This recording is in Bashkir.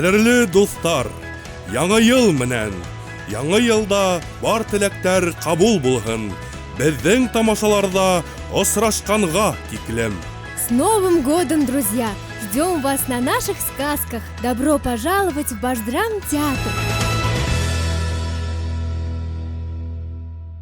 Ҡәҙерле дуҫтар, Яңы йыл менән! Яңы йылда бар теләктәр ҡабул булһын! Беҙҙең тамашаларҙа осрашҡанға тиклем! С Новым годом, друзья! Ждем вас на наших сказках! Добро пожаловать в Башдрам театр!